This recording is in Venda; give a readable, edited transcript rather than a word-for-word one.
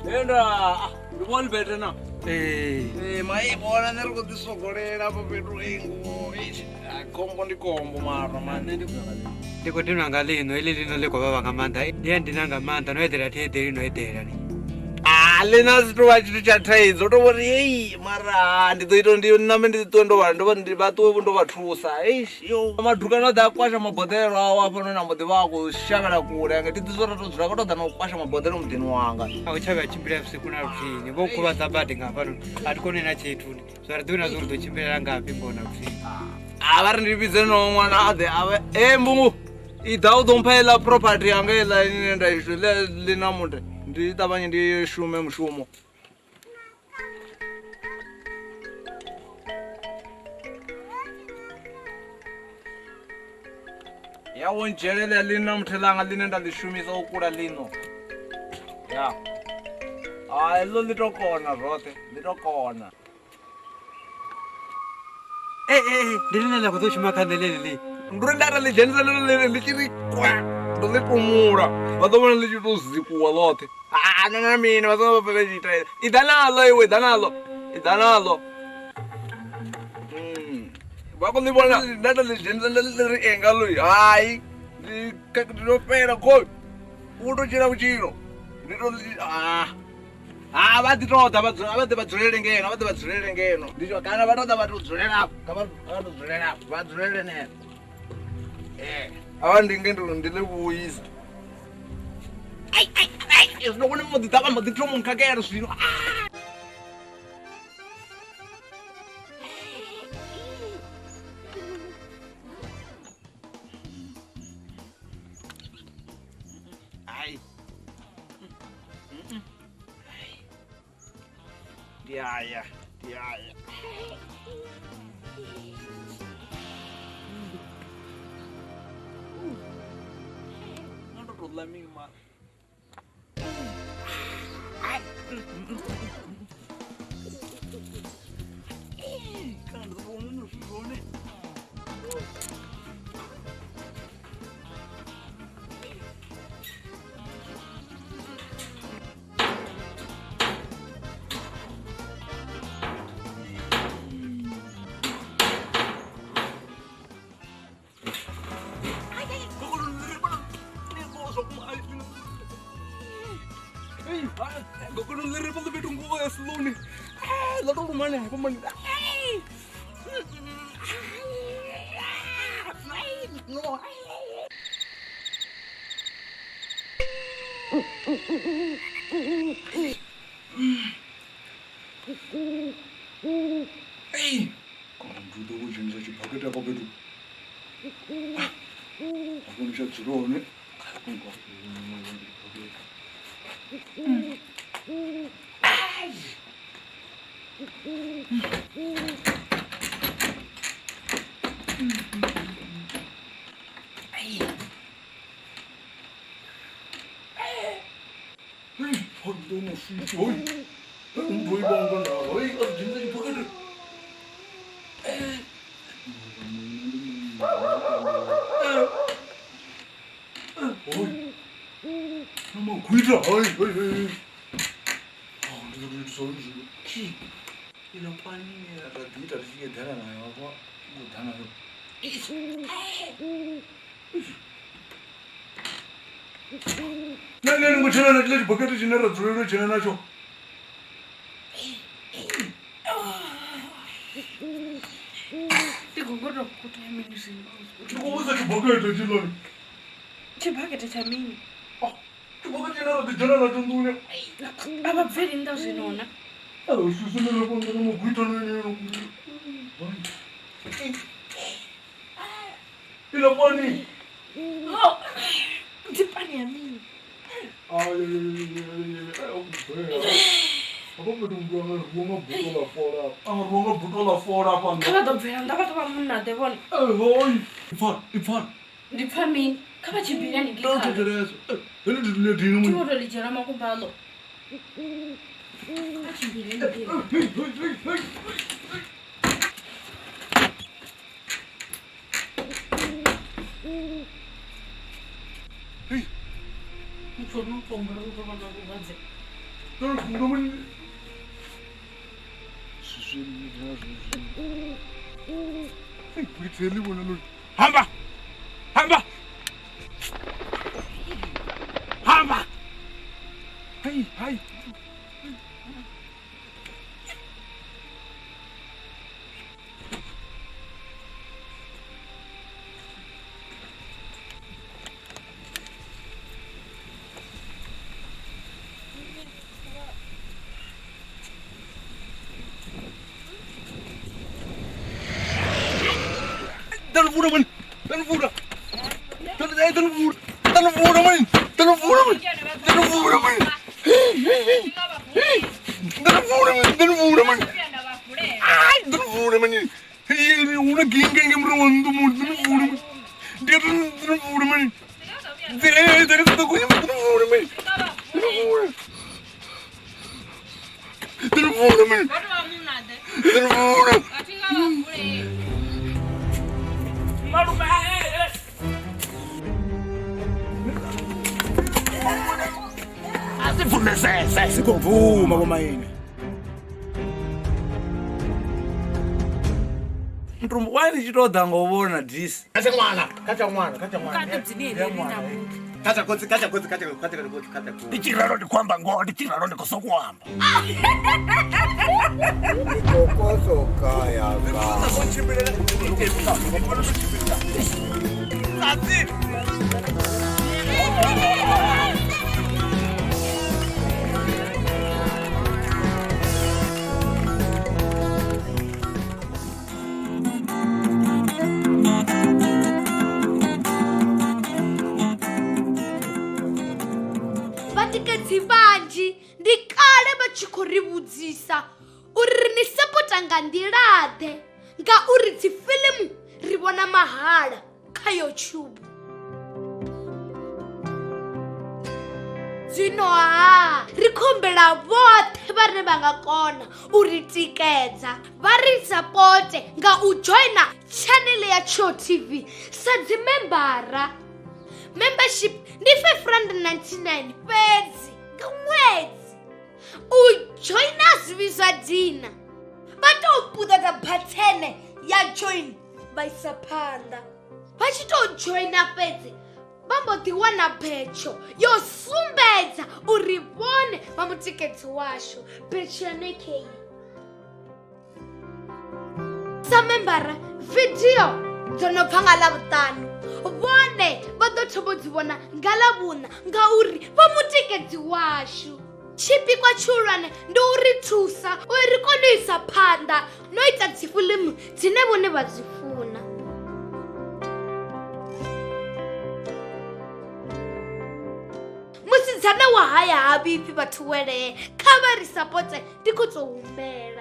Enda, ndi better na. Mai bona ne ri khou ḓi sogolela afho fhethu engo. Khombo ndi khombo mara mani ndi khou dinwa nga ḽino heḽi ḽino ḽi khou vhavha nga maanḓa. Ndi a ndina nga maanḓa no eḓela thi eḓeli no eḓela ni. Ḽina zwi tou vha tshithu tsha thaidzo to vhori hei mara ndi ḓo ita ndi name ndi ṱuwe ndo vha ndo vha ndi vha ṱuwe ndo vha thusa. Eish yo madukano a ḓa a kwasha maboḓelo awo hafhanoni a mbo ḓi vha a khou shavhela kule nge thi ḓi zwo ro tou dzula kho tou ḓa na u kwasha maboḓelo muḓini wanga. A hu tsha vhuya tshimbila vhusiku na luthihi vho khuvhadza badi nga hafhanoni a thi koni na tshithu zwa ri ḓivhi na zwa uri ḓo tshimbilela ngafhi ngoho na luthihi. A vha ri ndi vhidze no ṅwana a ḓe a vhe e mbungu i ḓa u ḓo mpha heiḽa property yanga heiḽa ine nda i ḽi na muthe ndi ṱavhanye ndi shume mushumo. Ya wo ndzhelela ḽi na muthe ḽanga ḽine nda ḽi shumisa u kula ḽino. Ya. Hai ḽo ḽi to kona zwoṱhe, ḽi to kona. Ndi ḽine ḽa khou ḓo shuma kha nṋe ḽeḽi ḽi. Ndi uri nda ḽi dzhenisa ḽi ḽi tshi ri kwa ndo ḽi tumula vha ḓo vhona ḽi tshi tou zikuwa ḽoṱhe. Na na mini vha songo vha tshi ita. I ḓa naḽo iwe, i ḓa naḽo. I ḓa naḽo. Vha khou ḽi vhona nda to ḽi dzhenisa nda ḽi ri enga ḽo hai ndi ndo fhela khoyu u tou tshila vhutshilo ndi to ha vha ḓi tou ḓa vha dzula vha ḓe vha dzulele ngeno vha ḓe vha dzulele ngeno ndi kana vha tou ḓa vha tou dzulela afho vha tou dzulela afho vha dzulele henefho. Avha ndi nge ndi ḽi vhuisa. Ai ai ai zwino vhone mbo ḓi ḓa vha mbo ḓi thoma u nkhakhela zwino. Ai. Ndi aya, ndi aya. Ndo tou ḽa mini mara. Kana ndi ḓo vhona zwithu zwone. Nani ngo tshena na tshile tshibokete tshine ra dzulela tshena natsho. Ndi gogodo kuta mini zwino. Ndi go vhudza tshibokete tshiloni. Tshibakete tsha mini? Oh, tshibokete tshine ra ḓi dzhena natsho nḓuni. A vha bveli nnḓa zwino na. Susumelwa konḓa mugwita nene. Ila pani. Oh, ndi pani ya mini? Kha vha ḓo bvela nnḓa vha tou vha munna ḓe vhone. Ndi pfa mini? Kha vha tshimbile haningei khaḽo. Thi vho tou ḽi dzhiela makumba aḽo. Kha vha tshimbile haningei. Muthu ono pombela u tou vha na vhulwadze. Hamba! Hamba! Hamba! Hey, hey. Sikuvuma bomayini. Ntumbu wani tshi to ḓa ngo vhona disi. Kacha ngwana, kacha ngwana, kacha ngwana. Kati bzini hele na muthu. Kacha kotsi, kacha kotsi, kacha kotsi, kacha kotsi, kacha kotsi. Ndi tshiralo ndi khou amba ngoho, ndi tshiralo ndi khou sokou amba. Kokoso kaya ka. Vhatikedzi vhanzhi ndi kale vha tshi khou ri vhudzisa uri ri ni sapota nga nḓila-ḓe ngauri dzi fiḽimu ri vhona mahala kha YouTube. Zwino ha ri khou humbela vhoṱhe vhane vha nga kona u ri tikedza vha ri sapote nga u joina tshaneḽe ya Tsho TV sa dzi membara. Membership ndi 599 fhedzi nga ṅwedzi. U joina zwi zwa dina vha tou puṱedza bathene ya join vha isa phanḓa. Vha tshi tou joina fhedzi vha mbo ḓi wana betsho yo sumbedza uri vhone vha mutikedzi washu. Betsho ya nekei sa membara vidio dzo no bva nga Ḽavhuṱanu vhone vha ḓo thoma u dzi vhona nga Ḽavhuṋa ngauri vha mutikedzi washu. Tshipikwa tshihulwane ndi u ri thusa uri ri kone u isa phanḓa no ita dzi fiḽimu dzine vhone vha dzi funa. Musidzana wa haya ha vhifhi vhathu welee, kha vha ri sapote ndi khou tou humbela.